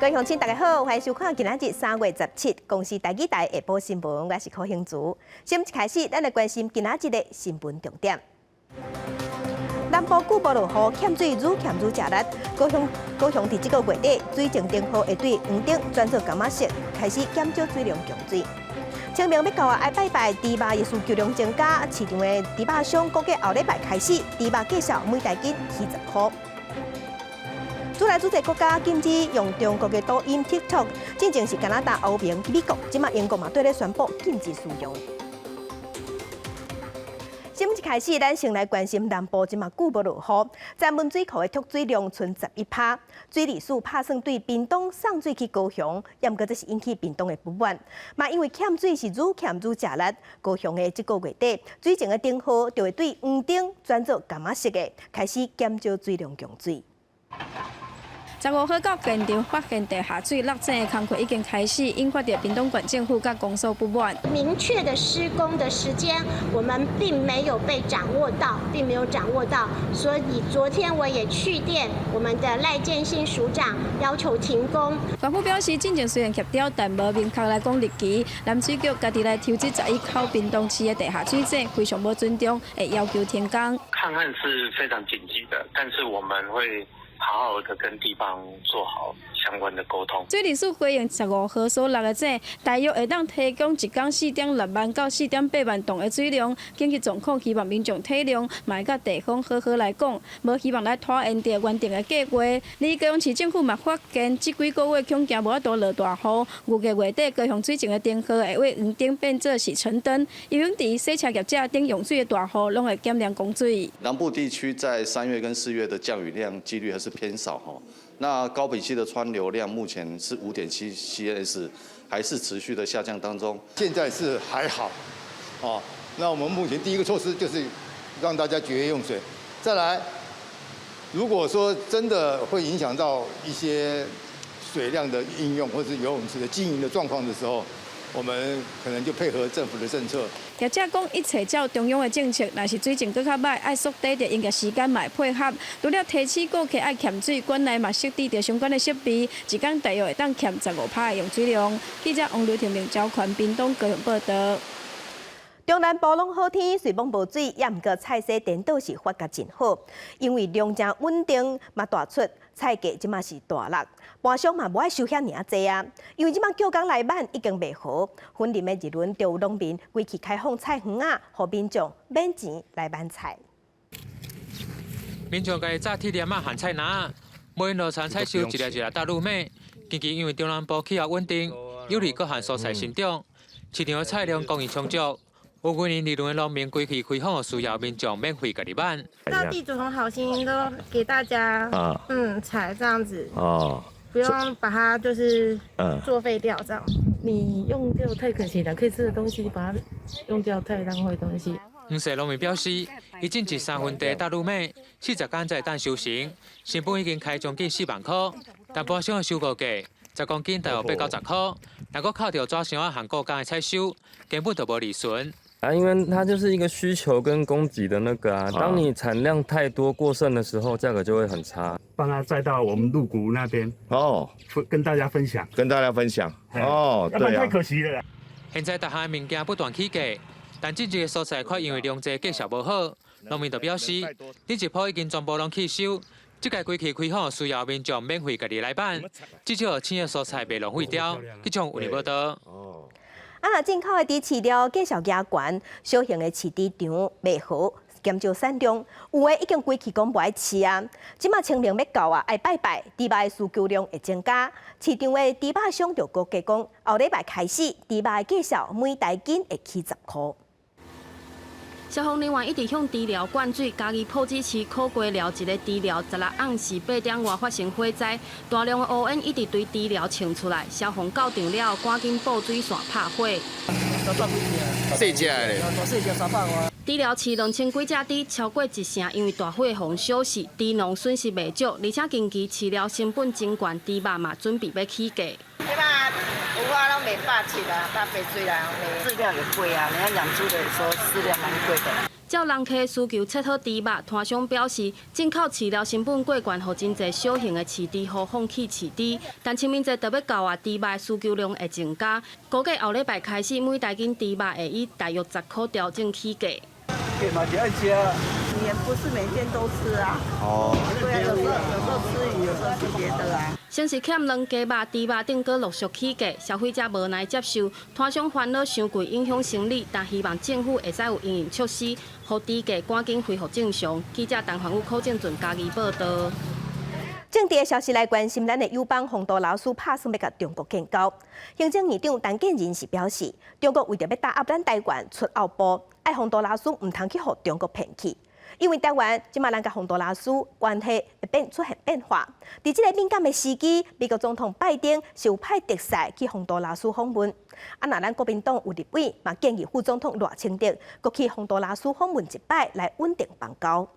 各位鄉親，大家好，歡迎收看今仔日3月17公視台語台下晡新聞，我是柯興竹。新聞一開始，咱來關心今仔日的新聞重點。南部久無落雨，欠水愈欠愈食力。高雄高雄佇這個月底，水情燈號會對黃燈轉做柑仔色，開始減少水量供水。清明欲到啊，愛拜拜，豬肉的需求量增加，市場的豬肉商估計後禮拜開始，豬肉價數每大斤起10箍。愈來愈濟國家禁止用中國的抖音 TikTok，進前是加拿大、歐盟、美國，這馬英國嘛綴咧宣布禁止使用。新聞一開始，咱先來關心南部這馬久無落雨，三門水庫的蓄水量賰11趴。水利署拍算對屏東送水去高雄，毋過這是引起屏東的不滿。嘛因為欠水是愈欠愈食力，高雄的這個月底水情的燈號就會對黃燈轉做柑仔色的，開始減少水量供水。15號到現場發現地下水落井的工課已經開始，引發著屏東縣政府佮公所不滿。明確的施工的時間，我們並沒有被掌握到，並沒有掌握到，所以昨天我也去電我們的賴建新署長，要求停工。縣府表示，進前雖然協調，但無明確來講日期。南水局家己來抽這11口屏東市的地下水井，非常無尊重，會要求停工。抗旱是非常緊急的，但是我們會好好的跟地方做好相關的溝通。水利署回應15號所落的井，大約會當提供一工4.6萬到4.8萬噸的水量。緊急狀況，希望民眾體諒，嘛會佮地方好好來講，無希望來拖延著原定的計劃。而高雄市政府嘛發現，這幾個月恐驚無法度落大雨，預計月底高雄水情的燈號會對黃燈變做是橙燈，因為佇洗車業者等用水的大戶，攏會減量供水。南部地區在3月跟4月的降雨量幾率還是偏少哈，那高屏溪的川流量目前是5.7 CMS，還是持續的下降當中。現在是還好，哦，那我們目前第一個措施就是讓大家節約用水。再來，如果說真的會影響到一些水量的應用，或是游泳池的經營的狀況的時候，我們可能就配合政府的政策。業者講，一切照中央的政策，若是水情閣較䆀，愛縮短著營業時間嘛會配合。除了提醒顧客愛儉水，館內嘛設置著相關的設備，一工大約會當儉15趴的用水量。記者王劉庭明、趙權屏東高雄報道。中南部攏好天，雖罔無水，也毋過菜市顛倒是發甲真好，因為量誠穩定，嘛大出菜價這馬是大落，盤商嘛無愛收遐爾仔濟啊，因為這馬叫工來挽已經袂好，雲林的日輪就有農民規氣開放菜園仔，予民眾免錢來挽菜。民眾家己紮鐵鏈仔紲菜籃，無閒路田採收一粒一粒大玉米。近期因為中南部氣候穩定，有利各項蔬菜生長，市場的菜量供應充足。有雲林日輪的農民規氣開放，需要民眾免費家己挽。那地主很好心，都給大家採這樣子，不用把它就是作廢掉這樣。你用掉太可惜了，可以吃的東西把它用掉太浪費東西。黃姓農民表示，伊種植3分地大玉米，40工才會當收成，成本已經開將近4萬箍，但盤商的收購價10公斤大約8到10箍，若閣扣掉紙箱仔和僱工的採收，根本就無利潤。啊，因為它就是一個需求跟供給的那個啊，當你產量太多過剩的時候，價格就會很差。幫他載到我們鹿谷那邊哦，跟大家分享，跟大家分享哦，對啊，太可惜了。現在逐項物件不斷起價，但種植的蔬菜卻因為量濟價數無好，農民就表示，頂一波已經全部攏去收，這屆規氣開放需要民眾免費家己來挽，至少青的蔬菜袂浪費掉。這種有理報道。啊，若進口的豬飼料價數加懸，小型的飼豬場賣好，減少產量，有的已經規氣講無愛飼啊。這馬清明欲到啊，愛拜拜，豬肉的需求量會增加。市場的豬肉商就估計講，後禮拜開始，豬肉的價數每大斤會起10箍。消防人員一直向豬寮灌水，嘉義朴子市苦瓜寮一个豬寮16暗時8點外發生火災，大量的烏煙一直對豬寮衝出來。消防到場了，趕緊布水線拍火。細隻的，細隻300外。豬寮飼2000幾隻豬，超過一成，因為大火予燒死，豬農損失袂少，而且近期飼料成本真懸，豬肉嘛準備欲起價。這馬有啊，攏賣170啊，180水啦，飼料也貴啊，人家養豬的說飼料蠻貴的。照人客需求切好豬肉，攤商表示進口飼料成本過懸，予真濟小型的飼豬戶放棄飼豬。但清明節就欲到啊，豬肉需求量會增加，估計後禮拜開始每大斤豬肉會以大約10箍調整起價。也不是每天都吃啊。哦。對啊，有時候吃魚，有時候吃別的啊。先是欠卵、雞肉、豬肉等閣陸續起價，消費者無奈接受，攤商煩惱傷貴影響生理，但希望政府會使有因應措施，予豬價趕緊恢復正常。記者陳環宇、柯正俊嘉義報導。政治的消息來關心，咱的友邦洪都拉斯拍算欲共中國建交。行政院長陳建仁是表示，中國為著欲打壓咱台灣出奧步，愛洪都拉斯毋通去予中國騙去。因為台灣這馬咱佮洪都拉斯關係會變出現變化。佇這个敏感的時機，美國總統拜登是有派特使去洪都拉斯訪問。啊，若咱國民黨有立委嘛建議副總統賴清德，閣去洪都拉斯訪問一擺，來穩定邦交。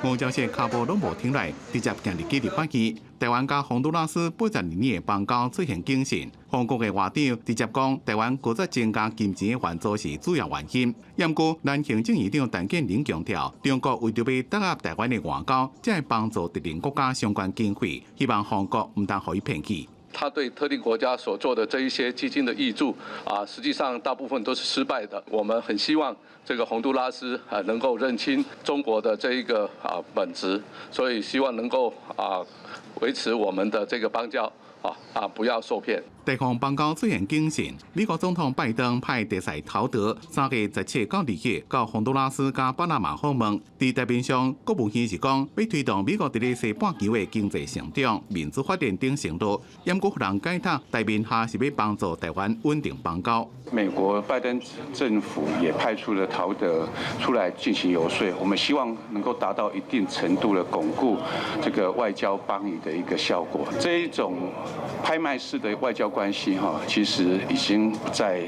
外交線跤步攏無停來，直接行入去立法院。台灣佮洪都拉斯82年的邦交出現警訊，洪國的外長直接講，台灣閣再增加金錢的援助是主要原因。毋過，咱行政院長陳建仁強調，中國為著欲打壓台灣的外交，才會幫助敵人國家相關經費，希望洪國毋通予伊騙去。他對特定國家所做的這一些基金的挹注啊，實際上大部分都是失敗的。我們很希望這個洪都拉斯啊能夠認清中國的這一個啊本質，所以希望能夠啊維持我們的這個邦交啊不要受騙。地方邦交出現警訊，美國總統拜登派特使陶德3月17到2日到洪都拉斯佮巴拿馬訪問。佇台面上，國務院是講欲推動美國佇咧西半球的經濟成長、民主發展等承諾。毋過，予人解讀台面下是欲幫助台灣穩定邦交。美國拜登政府也派出了陶德出來進行遊說，我們希望能夠達到一定程度的鞏固這個外交邦誼的一個效果。這一種拍賣式的外交關係哈，其實已經不再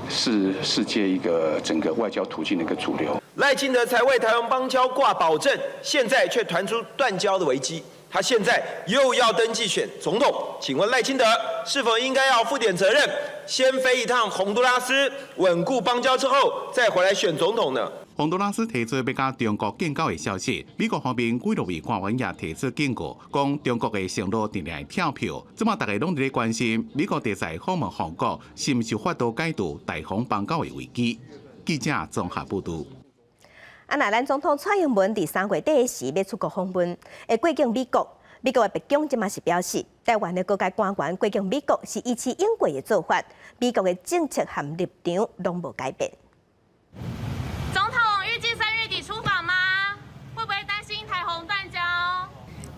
是世界一個整個外交途徑的一個主流。賴清德才為台灣邦交掛保證，現在卻傳出斷交的危機。他現在又要登記選總統，請問賴清德是否應該要負點責任，先飛一趟洪都拉斯，穩固邦交之後再回來選總統呢？洪都拉斯提出欲佮中國建交的消息，美國方面幾落位官員也提出警告，講中國的承諾定定會跳票。這馬大家攏佇咧關心美國特使訪問洪國，是毋是有法度解除台洪邦交的危機？記者綜合報導。啊，若咱總統蔡英文佇3月底時欲出國訪問，會過境美國。美國的白宮這馬是表示，台灣的高階官員過境美國是維持應過的做法，美國的政策和立場攏無改變。總統預計3月底出訪嗎？會不會擔心台洪斷交？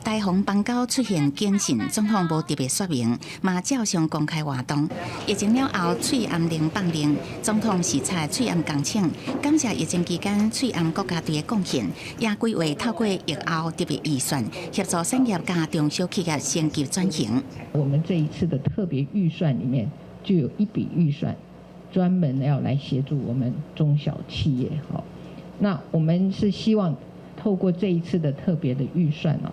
台洪邦交出現警訊，總統無特別說明，嘛照常公開活動。疫情了後，喙罨令放令，總統視察喙罨工廠，感謝疫情期間喙罨國家隊的貢獻，也規劃透過疫後特別預算協助產業佮中小企業升級轉型。我們這一次的特別預算裡面就有一筆預算，專門要來協助我們中小企業。好，那我們是希望透過這一次的特別的預算哦，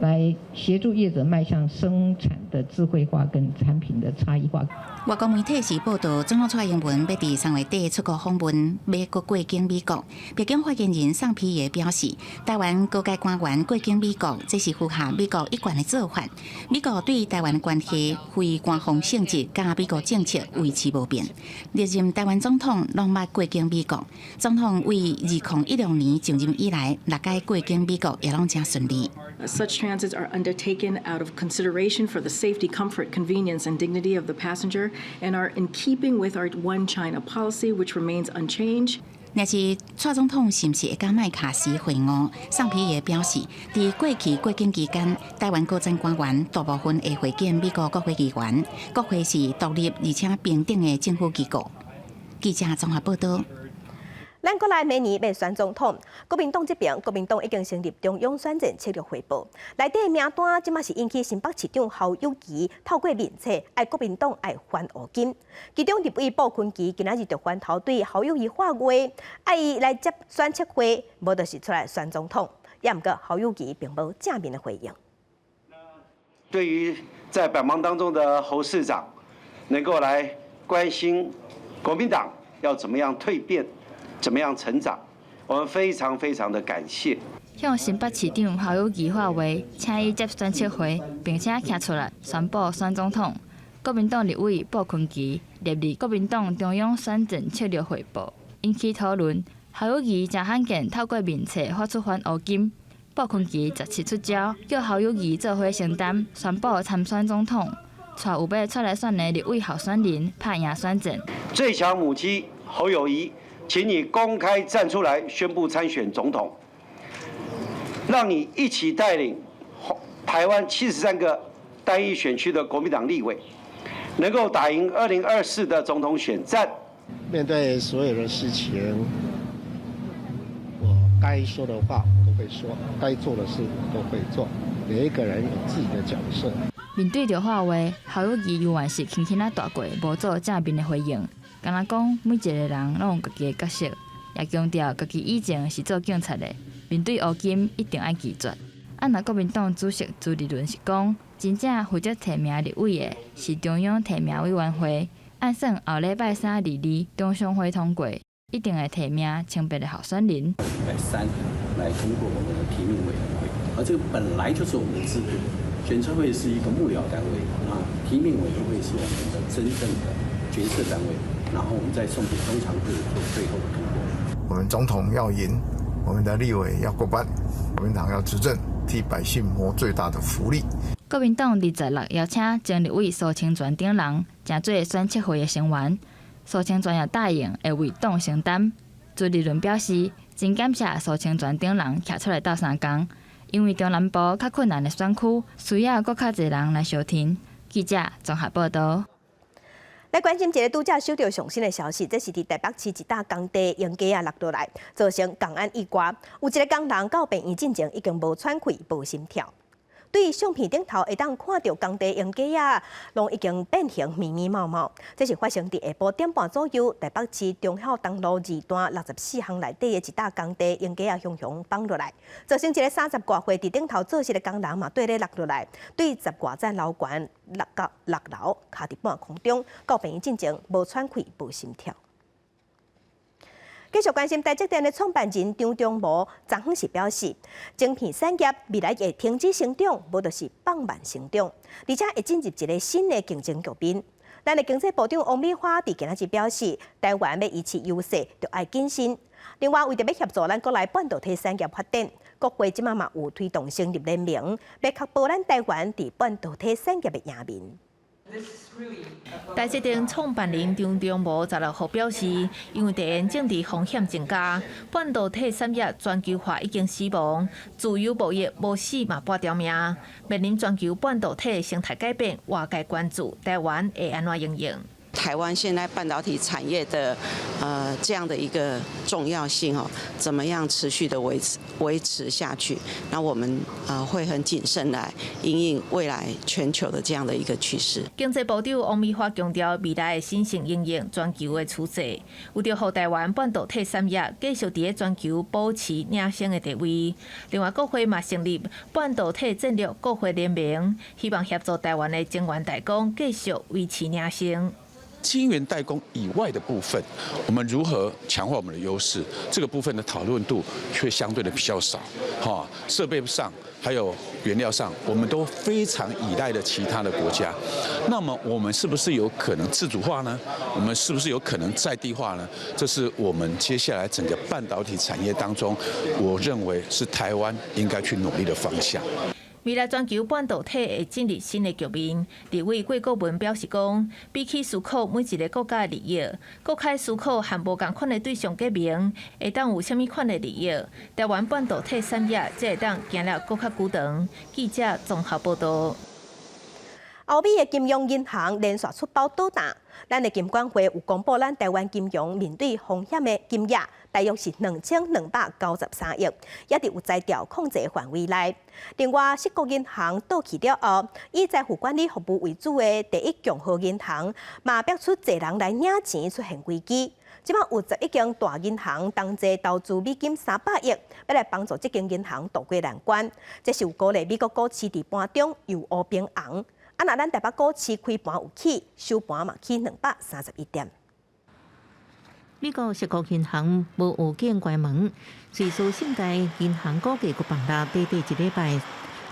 來協助業者邁向生產的智慧化跟產品的差異化。外國媒體是報道，總統蔡英文欲佇3月底出國訪問，欲閣過境美國。白宮發言人宋皮耶表示，台灣高階官員過境美國，這是符合美國一貫的做法。美國對台灣關係非官方性質佮美國政策維持無變。歷任台灣總統攏捌過境美國，總統為2016年就任以來，歷屆過境美國也攏誠順利。 Such transits are undertaken out of consideration for the safety, comfort, convenience, and dignity of the passenger, and are in keeping with our One China policy, which remains unchanged. 若是蔡總統是毋是會佮麥卡錫會晤？宋皮耶表示，佇過去過境期間，台灣高層官員大部分會會見美國國會議員，國會是獨立而且平等的政府機構。記者綜合報導。咱國內明年欲選總統，國民黨這邊，國民黨已經成立中央選戰策略匯報，內底名單這馬是引起新北市長侯友宜透過面冊，愛國民黨愛還烏金。其中立委傅崐萁今仔日就牽頭對侯友宜喊話，愛伊來接選策會，無就是出來選總統。也毋過侯友宜並無正面的回應。對於在百忙當中的侯市長，能夠來關心國民黨要怎麼樣蛻變，怎麼樣成長，我們非常非常的感謝。向新北市長侯友宜發話，請伊接選策會，並且徛出來宣布選總統。國民黨立委傅崐萁列入國民黨中央選戰策略匯報，引起討論。侯友宜誠罕見透過面冊發出反烏金，傅崐萁17出招，叫侯友宜做伙承擔，宣布參選總統，帶有欲出來選的立委候選人拍贏選戰。最強母雞侯友宜，請你公開站出來宣布參選總統。讓你一起帶領台灣73個單一選區的國民黨立委，能夠打贏2024的總統選戰。面對所有的事情，我該說的話我都會說，該做的事我都會做。每一個人有自己的角色。面對著喊話，侯友宜猶原是輕輕仔帶過，無做正面的回應。敢若講每一個人攏有家己的角色，也強調家己以前是做警察的。面對烏金，一定愛拒絕。啊，若國民黨主席朱立倫是講，真正負責提名立委的是中央提名委員會，按算後禮拜三、二二中常會通過，一定會提名清白的候選人。禮拜三來通過我們的提名委員會，而這個本來就是我們的制度。選策會是一個幕僚單位，啊，提名委員會是我們的真正的決策單位，然後我們再送給中常會做最後的通過。我們總統要贏，我們的立委要過半，國民黨要執政，替百姓謀最大的福利。國民黨26邀請前立委蘇清泉等人，成做選策會的成員。蘇清泉也答應會為黨承擔。朱立倫表示，真感謝蘇清泉等人徛出來鬥相共，因為中南部較困難的選區需要閣較濟人來相挺。記者綜合報道。來關心一个拄才收著上新的消息，這是佇台北市一搭工地用機仔落落來，造成工安意外。有一个工人到病院進前已經無喘氣、無心跳。對相片頂頭會當看著工地用機仔，攏已經變形密密麻麻。這是發生佇下晡點半左右，台北市忠孝東路二段64巷內底的一搭工地用機仔雄雄放落來，造成一个三十外歲佇頂頭做事的工人嘛綴咧落落來，對十外層樓懸落到六樓，卡佇半空中，到病院進前無喘氣、無心跳。繼續關心台積電的創辦人張忠謀，昨昏時表示，晶片產業未來會停止成長，無就是放慢成長，而且會進入一个新的競爭局面。咱的經濟部長王美花佇今仔日表示，台灣欲維持優勢，就愛謹慎。另外，為著欲協助咱國內半導體產業發展，國會這馬嘛有推動成立聯盟，欲確保咱台灣佇半導體產業的贏面。台積電創辦人張忠謀16號表示，因為地緣政治風險增加，半導體產業全球化已經死亡，自由貿易無死嘛半條命。面臨全球半導體生態改變，外界關注台灣會按怎應用。台灣現在半導體產業的這樣的一個重要性哦，怎麼樣持續的維持下去？那我們會很謹慎來因應未來全球的這樣的一個趨勢。經濟部長王美花強調，未來的新興應用全球的趨勢，為著予台灣半導體產業繼續佇全球保持領先的地位。另外，國會嘛成立半導體戰略國會聯盟，希望協助台灣的晶圓代工繼續維持領先。晶圓代工以外的部分，我們如何強化我們的優勢？這個部分的討論度卻相對的比較少。哈，設備上還有原料上，我們都非常依賴的其他的國家。那麼我們是不是有可能自主化呢？我們是不是有可能在地化呢？這是我們接下來整個半導體產業當中，我認為是台灣應該去努力的方向。未來全球半導體會進入新的局面。立委郭國文表示講，比起思考每一个國家的利益，閣較思考和無仝款的對象結盟，會當有啥物款的利益？台灣半導體產業才會當行得閣較久長。記者綜合報道。歐美的金融銀行連續出包倒彈，咱的金管會有公布咱台灣金融面對風險的金額，大約是2293億，也佇有才調控制範圍內。另外，矽谷銀行倒去了後，以財富管理服務為主的第一共和銀行，嘛逼出濟人來領錢出現危機。這擺有11間大銀行同齊投資美金300億，欲來幫助這間銀行渡過難關。這是有鼓勵美國股市佇盤中由烏變紅。啊！若咱台北股市開盤有起，收盤嘛起231點。美國矽谷銀行無預警關門，瑞士信貸銀行股價閣放落，短短一禮拜，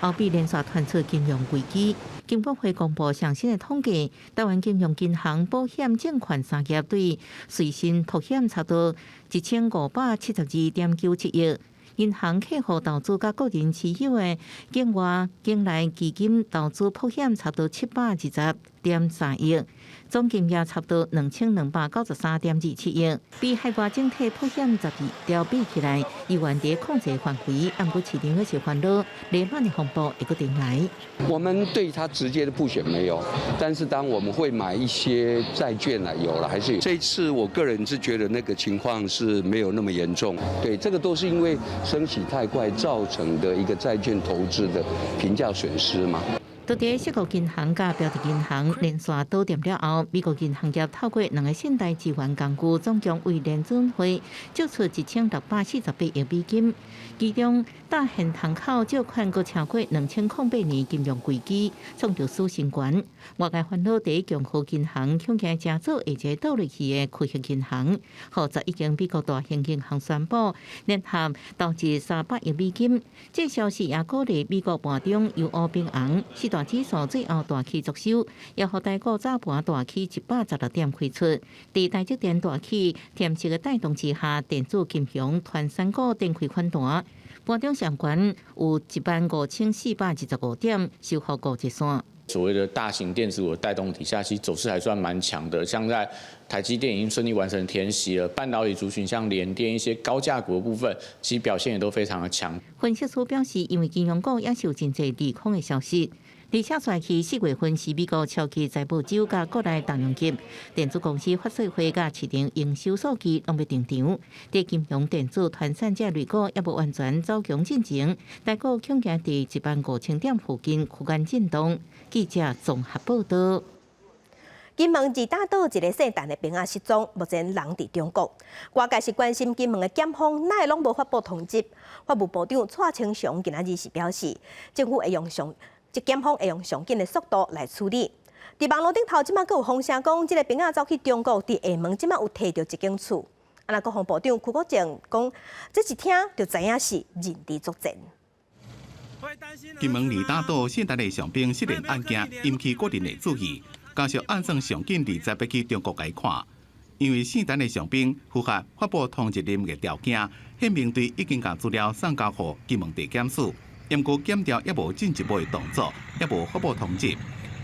後壁連續傳出金融危機。金管會公布上新的統計，台灣金融銀行、保險、證券三業對瑞信曝險差不多1572.97億。銀行客戶投資佮個人持有的境外、境內基金投資曝險差不多720.3億，總金額差不多2293.27億，比海外整體曝險12兆比起來，猶原佇控制範圍。毋過市場猶是煩惱，雷曼的風暴會閣轉來。我們對它直接的曝險沒有，但是當我們會買一些債券來有了，還是這次我個人是覺得那個情況是沒有那麼嚴重。對，這個都是因為升息太快造成的一個債券投資的評價損失嘛。佇矽谷銀行佮標的銀行連續倒店了後，美國銀行業透過兩個信貸支援工具，總共為聯準會借出1648億美金，其中大現窗口借款閣超過2008年金融危機創著史新高。外界煩惱佇共和銀行恐驚成做下一个倒落去的區域銀行，予11間美國大型銀行宣布聯合投資300億美金。這消息也鼓勵美國盤中由烏變紅，四大指數最後大起作收，也予台股早盤大起116點開出。佇台積電大起填息的帶動之下，電子金融、傳產股展開反彈，盤中上懸有15,425點，收復5日線。所謂的大型電子股帶動底下，其實走勢還算蠻強的。像在台積電已經順利完成填息了，半導體族群像聯電一些高價股的部分，其實表現也都非常的強。分析師表示，因為金融股也受真濟利空的消息。而且紲去4月份是美國超級財報週佮國內重量級電子公司法說會佮市場營收數據攏欲登場。佇金融電子傳產這類股猶無完全走強進前，台股恐驚佇15,000點附近區間震盪。記者綜合報道。金門二打島一个姓陳的兵仔失蹤，目前人佇中國。外界是關心金門的檢方，哪會攏無發布通緝？法務部長蔡清祥今仔日是表示，政府會用上，這檢方會用上緊的速度來處理。佇網路頂頭，這馬閣有風聲講，這个兵仔走去中國，佇廈門這馬有提著一間厝。啊，若國防部長邱國正講，這一聽就知影是認知作戰。金門二打島姓陳的傷兵失聯案件引起國人的注意，加上按算上緊20欲去中國共看，因為姓陳的傷兵符合發布通緝令的條件，憲兵隊已經共資料送交予金門地檢署，毋過檢調猶無進一步的動作，猶無發布通緝，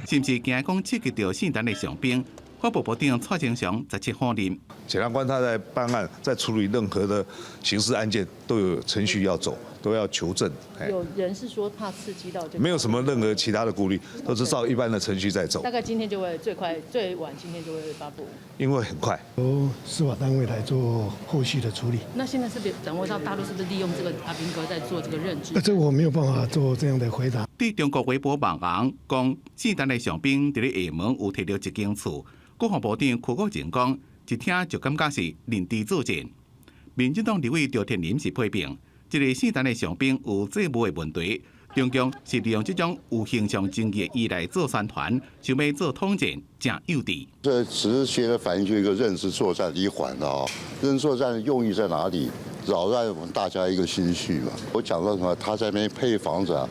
是毋是驚講刺激著姓陳的傷兵？法務部長蔡清祥17否認。檢察官他在辦案，在處理任何的刑事案件都有程序要走，都要求證。有人是說怕刺激到這個？沒有什麼任何其他的顧慮，都是照一般的程序在走。大概今天就會最快最晚今天就會發布。因為很快。由司法單位來做後續的處理。那現在是不是掌握到大陸是不是利用這個阿兵哥在做這個認知？這我沒有辦法做這樣的回答。對中國微博網紅講，姓陳的傷兵佇咧廈門有提著一間厝。國防部長邱國正講，一聽就感覺是認知作戰。民進黨立委趙天麟是批評，這个姓陳的傷兵有債務的問題，中共是利用這種有形象爭議的伊來做宣傳，想欲做統戰，誠幼稚。這直接的反映出一個認知作戰的一環啊！認知作戰的用意在哪裡？擾亂我們大家一個心緒嘛。我講到什麼？他在那邊配房子啊，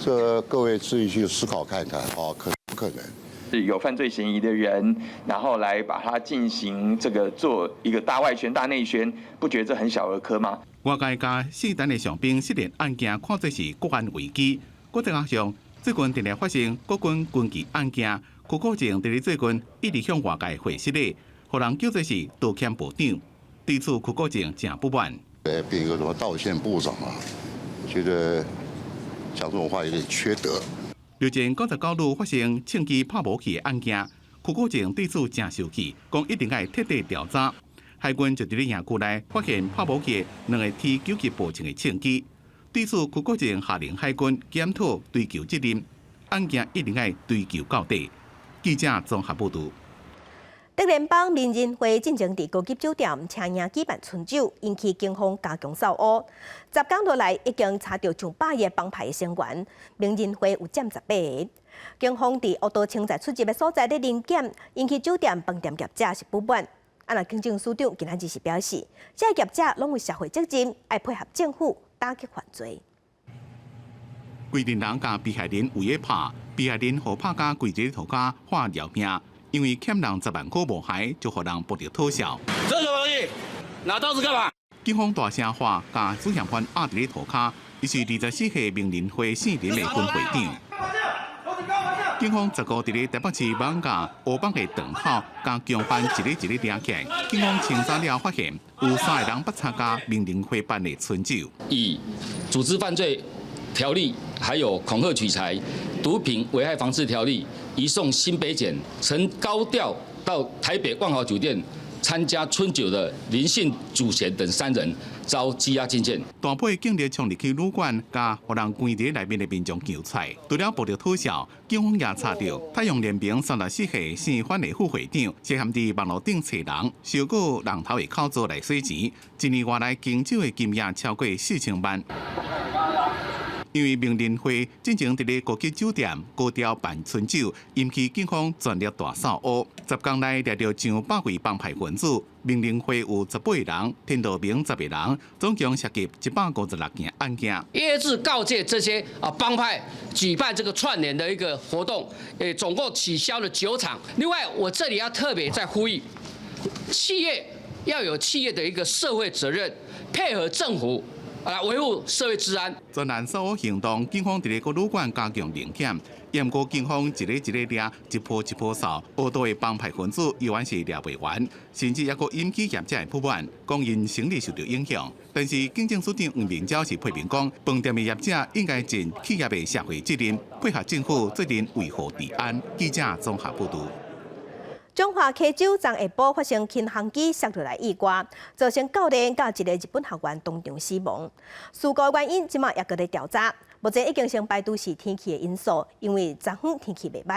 這各位自己去思考看看啊，可不可能？是有犯罪嫌疑的人，然後來把他進行這個做一個大外宣、大內宣，不覺得這很小兒科嗎？外界共姓陳的傷兵失聯案件看作是國安危機，閣再加上最近定定發生國軍軍紀案件，邱國正佇咧最近一直向外界回釋咧，予人叫做是道歉部長，對此邱國正誠不滿。變一個什麼道歉部長啊？覺得講這種話有點缺德。日前99路發生槍支拍武器的案件，邱國正對此誠生氣，講一定愛徹底調查。海軍就佇咧營區內發現拍武器兩个 T9級步槍的槍支，對此邱國正下令海軍檢討追究責任，案件一定愛追究到底。記者綜合報導。竹聯幫名人會進前佇高級酒店車營舉辦春酒，引起警方加強掃烏。10工落來，已經查著上百个幫派的成員，名人會有佔18个。警方佇烏道清在出入的所在咧臨檢，引起酒店飯店業者是不滿。啊，若警政署長今仔日是表示，這業者攏有社會責任，愛配合政府打擊犯罪。規陣人共被害人圍咧拍，被害人予拍甲跪佇塗跤喊饒命，因為欠人10萬箍無還，就予人暴力討潲。這什麼東西？拿刀子幹嘛？警方大聲喊，共主嫌犯壓佇咧塗跤，伊是24歲名人會姓林的分會長。警方15佇咧台北市艋舺烏枋的檔口，共共犯一个一个抓起來。警方清查了發現，有三个人捌參加名人會辦的春酒。以組織犯罪條例，還有恐嚇取財、毒品危害防治條例，移送新北檢，曾高調到台北萬豪酒店參加春酒的林姓主嫌等三人遭羈押禁見。大批警力衝入去旅館，共予人關佇內面的民眾救出來。除了暴力討潲，警方也查著太陽聯盟34歲姓范的副會長，涉嫌佇網路頂揣人，收購人頭的口座來洗錢，一年外來經手的金額超過4000萬。因為名人會進前佇咧高級酒店高調辦春酒，引起警方全力大掃烏。10工內掠著上百位幫派分子，名人會有18人，天道盟10個人，總共涉及156件案件。一致告誡這些啊幫派舉辦這個串聯的一個活動，誒，總共取消了9場。另外，我這裡要特別再呼籲，企業要有企業的一個社會責任，配合政府。來維護社會治安。專案掃烏行動，警方佇咧各旅館加強臨檢，毋過警方一个一個掠，一波一波掃，烏道的幫派分子猶原是掠袂完，甚至猶閣引起業者的不滿，講𪜶生意受著影響。但是警政署長黃明昭是批評講，飯店的業者應該盡企業的社會責任，配合政府做陣維護治安。記者綜合報導。彰化溪州昨下晡發生輕航機摔落來意外，造成教練佮一个日本學員當場死亡。事故原因這馬猶閣咧調查，目前已經先排除是天氣的因素，因為昨昏天氣袂䆀。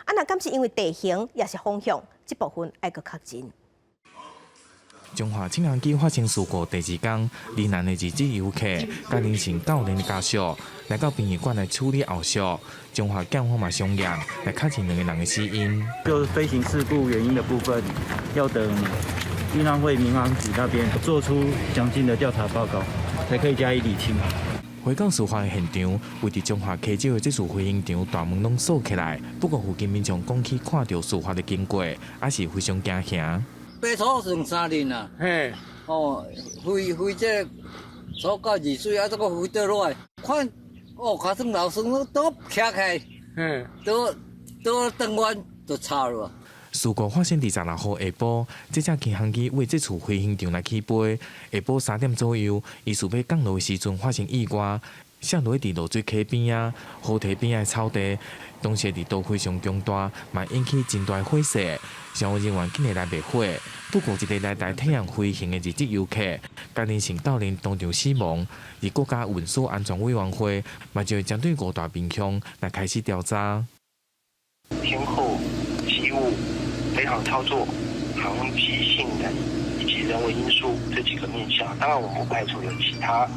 啊，若敢是因為地形抑是風向，這部分愛閣確認。彰化輕航機發生事故第二工，罹難的日籍遊客佮林姓教練的家屬來到殯儀館來處理後續。彰化檢方嘛相驗來確認兩個人的死因。就是飛行事故原因的部分，要等運安會民航局那邊做出詳盡的調查報告，才可以加以理清。回港事發的現場，位佇彰化溪州的這處飛行場大門攏鎖起來，不過附近民眾講起看著事發的經過，也是非常驚嚇。爬草算3日啦，嘿，哦，飛飛這草到2水，啊，這個飛倒落來，看，哦，尻川流酸都徛起來，嘿，都都轉彎就插落。事故發生佇16號下晡，這架輕航機為這處飛行場來起飛。下晡3點左右，伊準備降落的時陣發生意外，摔落佇濁水溪邊仔、河堤邊仔的草地，當時日度非常強大，嘛引起真大火勢。消防人員緊來滅火。不過，一个來台體驗飛行的日籍遊客，佮林姓教練當場死亡。而國家運輸安全委員會嘛就會針對五大面向來開始調查。天候、機務、飛航操作、航機性能以及人為因素這幾個面向，當然我們不排除有其他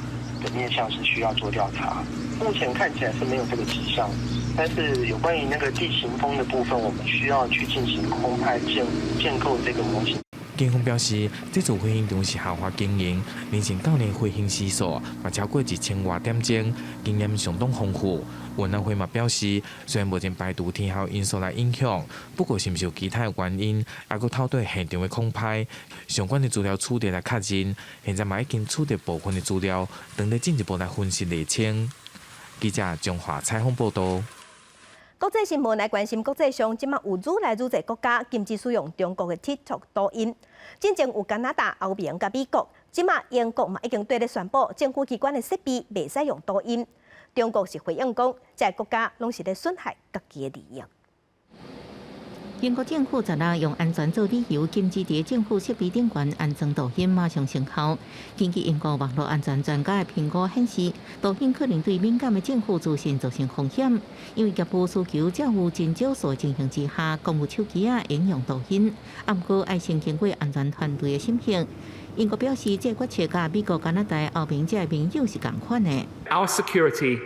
的面向是需要做調查。目前看起來是沒有這個跡象，但是有關於那個地形風的部分，我們需要去進行空拍建構這個模型。警方表示，這座飛行場是豪華經營，林姓教練飛行時數嘛超過1000外點鐘，經驗相當豐富。運安會嘛表示，雖然目前排除天候因素來影響，不過是毋是有其他的原因，猶閣透過現場的空拍相關的資料取得來確認。現在嘛已經取得部分的資料，等待進一步來分析釐清。記者彰化採訪報導。國際新聞來關心，國際上這馬有愈來愈濟國家禁止使用中國的 TikTok 抖音。進前有加拿大、歐盟佮美國，這馬英國嘛已經對咧宣布，政府機關的設備袂使用抖音。中國是回應講，這个國家攏是咧損害家己的利益。英國政府昨日用安全做理由，禁止佇政府設備頂懸安裝抖音，馬上生效。根據英國網絡安全專家的評估顯示，抖音可能對敏感的政府資訊造成風險，因為業務需求較有真少數情形之下，公務手機仔應用抖音。毋過愛先經過安全團隊的審核。英國表示，這個決策佮美國、加拿大、歐盟這盟友是仝款的。 Our security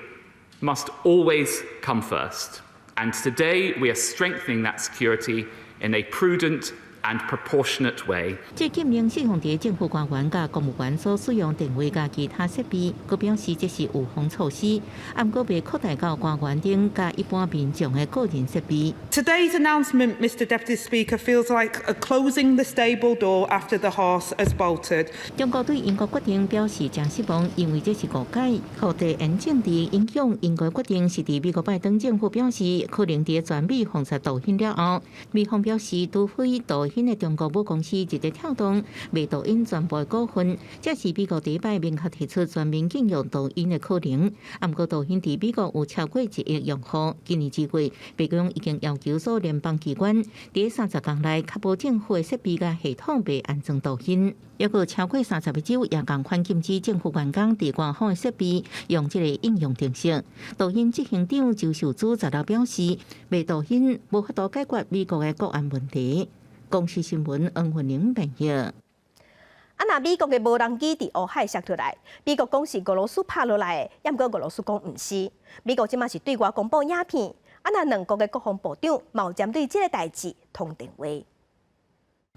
must always come first. And today we are strengthening that security in a prudent and proportionate way. 這禁令適用佇政府官員佮公務員所使用電話佮其他設備，閣表示這是預防措施，毋過袂擴大到官員等佮一般民眾的個人設備。 Today's announcement, Mr Deputy Speaker, feels like a closing the stable door after the horse has bolted. 中國對英國決定表示誠失望，認為這是誤解，予地緣政治影響。英國決定是佇美國拜登政府表示可能佇全美封殺抖音了後，美方表示，除非抖音的中國母公司字節跳動賣抖音全部的股份，這是美國第一擺明確提出全面禁用抖音的可能。毋過抖音佇美國有超過1億用戶，今年2月，白宮已經要求所有聯邦機關佇30工內確保政府的設備佮系統袂安裝抖音。抑閣超過30個州也仝款禁止政府員工佇官方的設備用這個應用程式。抖音執行長周受資16表示，賣抖音無法度解決美國的國安問題。公視新聞黃雲玲編譯。啊，若美國的無人機佇烏海摔落來，美國講是俄羅斯拍落來的，毋過俄羅斯講毋是。美國這馬是對外公布影片，啊，若兩國的國防部長嘛有針對這个代誌通電話。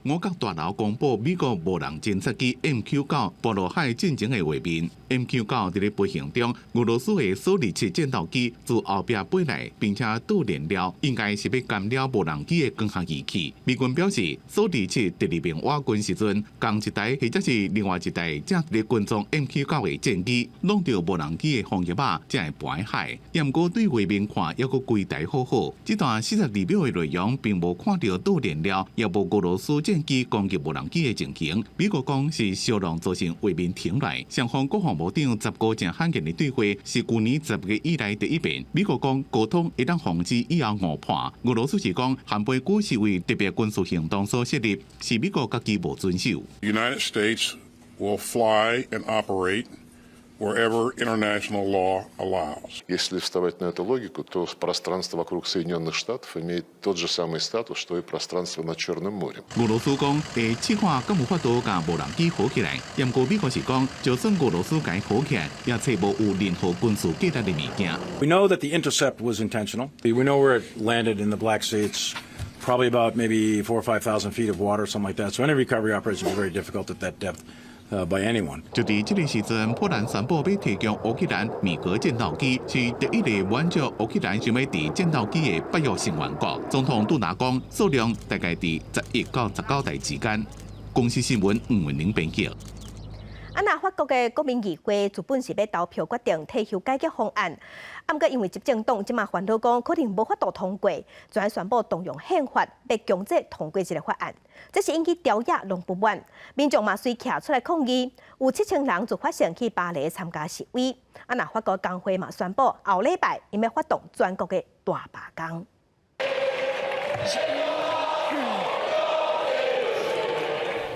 五角大樓公布美國無人偵察機 MQ-9波羅海戰爭的畫面。MQ-9佇咧飛行中，俄羅斯的蘇27戰鬥機自後壁飛來，並且導燃料，應該是欲干擾無人機的光學儀器。美軍表示，蘇27佇入面瓦軍時陣，仝一台或者是另外一台正佇咧跟蹤 MQ-9 的戰機，弄著無人機的風翼仔，才會飛海。毋過對畫面看，猶閣規台好好。這段42秒的內容，並無看著導燃料，也無俄羅斯戰機攻擊無人機的情形。美國講是小浪造成畫面停來。雙方國防部長10個誠罕見的對話，是舊年10月以來第一遍。美國講溝通會當防止以後誤判。俄羅斯是講涵貝區是為特別軍事行動所設立，是美國家己無遵守。 United States will fly and operate wherever international law allows. Если вставать на эту логику, то пространство вокруг Соединенных Штатов имеет тот же самый статус, что и пространство над Черным морем. 俄羅斯講會試看敢有法度共無人機好起來，毋過美國是講，就算俄羅斯共好起來，也揣無有任何軍事價值的物件。 We know that the intercept was intentional. We know where it landed in the Black Sea. It's probably about maybe 4 or 5,000 feet of water, something like that. So any recovery operation is very difficult at that depth by anyone. 就佇這个時陣，波蘭宣布欲提供烏克蘭米格戰鬥機，是第一个滿足烏克蘭想欲佇戰鬥機的北約成員國。總統杜達講，數量大概佇11到19台之間。公視新聞吳文玲編輯。啊，若法國的國民議會原本是欲投票決定退休改革方案，啊，毋過因為執政黨這馬煩惱講可能無法度通過，就宣布動用憲法欲強制通過這个法案，這是引起朝野攏不滿，民眾嘛隨徛出來抗議，有7000人就發生去巴黎參加示威。啊，若法國工會嘛宣布後禮拜𪜶欲發動全國的大罷工。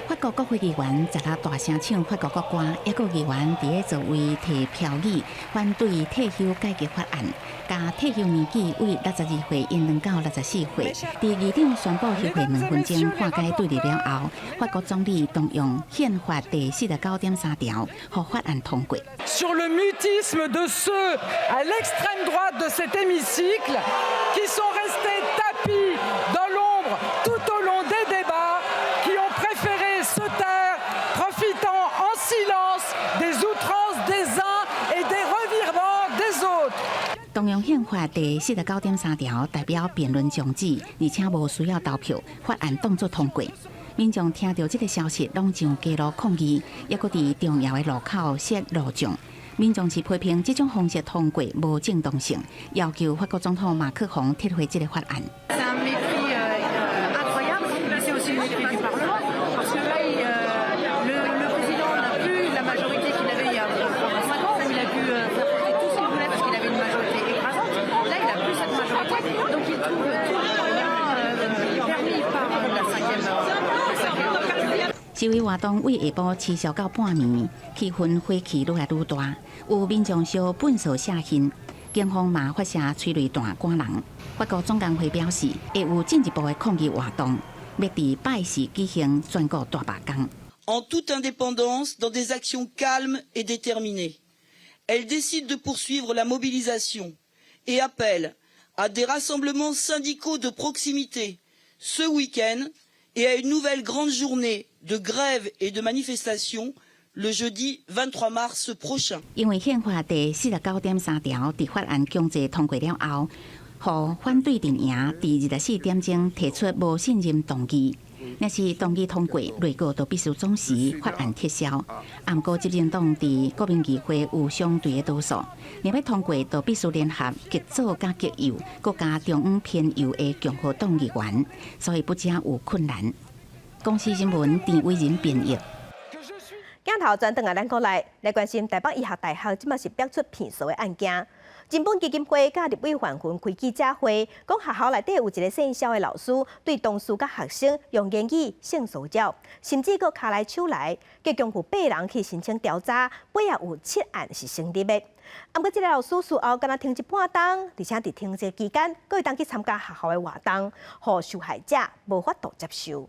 法國國會議員16大聲唱法國國歌，抑閣議員佇咧座位提標語，反對退休改革法案，共退休年紀為62歲延長到64歲。佇議長宣布休會2分鐘化解對立了後，法國總理動用憲法第49.3條，予法案通過。 Sur le mutisme de ceux à l'extrême droite de cet hémicycle qui sont restés tapis dans l'ombre tout au long des débats, qui ont préféré se taire, profitant en silence des outrances des uns et des revirements des autres. 動用憲法第49.3條，代表辯論終止，而且無需要投票，法案當作通過。民眾聽著這个消息，攏上街路抗議，抑閣佇重要的路口設路障。民眾是批評這種方式通過無正當性，要求法國總統馬克宏撤回這个法案。 C'est un mépris incroyable, mais c'est aussi le mépris du Parlement, parce que là, le président n'a plus la majorité qu'il avait il y a 5 ans, où il a pu faire voter tout ce qu'il voulait parce qu'il avait une majorité écrasante. Là, il n'a plus cette majorité, donc il trouve tous les moyens permis par la cinquième. 示威活動為下晡持續到半暝，氣氛火氣愈來愈大，有民眾燒糞埽射眩，警方嘛發射催淚彈趕人。法國總工會表示，會有進一步的抗議活動，欲佇拜四舉行全國大罷工。 En toute indépendance, dans des actions calmes et déterminées, elle décide de poursuivre la mobilisation et appelle à des rassemblements syndicaux de proximité ce week-end. Et à une nouvelle grande journée de grève et de manifestation le jeudi 23 mars prochain。因為憲法第49.3條佇法案強制通過了後，予反對陣營佇24點鐘提出無信任動議。若是動議通過，內閣就必須總辭，法案撤銷。毋過執政黨佇國民議會有相對的多數，若欲通過，就必須聯合極左佮極右，閣加中央偏右的共和黨議員，所以不只有困難。公視新聞鄭偉仁編譯。鏡頭轉轉來咱國內來關心台北醫學大學，這馬是爆出騙數的案件。人本基金會佮立委范雲開記者會，講學校內底有一个姓蕭的老師，對同事佮學生用言語性騷擾，甚至閣跤來手來，結共有八人去申請調查，尾仔有七案是成立的。毋過，這个老師事後敢若停職半冬，而且佇停職期間，閣會當去參加學校的活動，予受害者無法度接受。